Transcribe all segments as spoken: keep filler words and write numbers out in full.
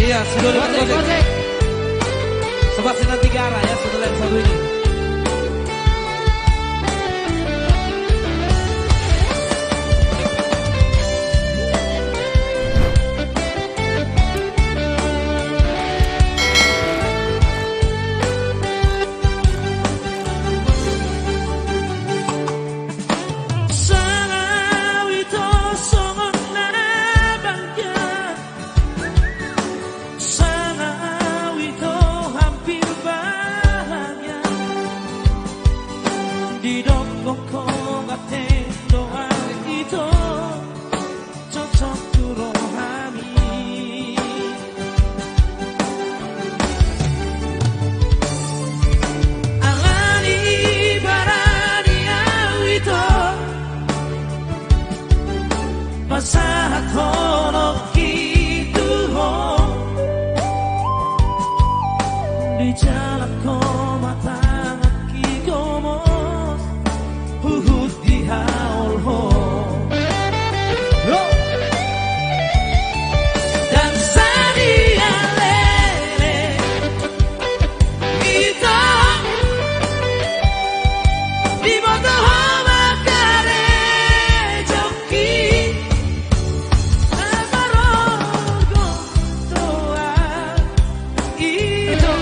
Iya, sudah, sudah. Sebelah sini tiga arah ya, sebelah yang satu ini. Sanga au ito songon na bangga, sanga au ito hampir bahagia. Didok ho ganteng do au ito, cocok tu rohami. Alani barani au ito, pasahathononki tu ho. Di jalan ho ma tanganki gomos, huhut dihaol ho. Ndang sadia leleng ito, diboto ho ma karejongki. Asa ro do au ito.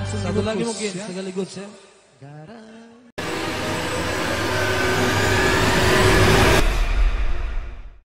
Satu lagi mungkin sekaligus ya.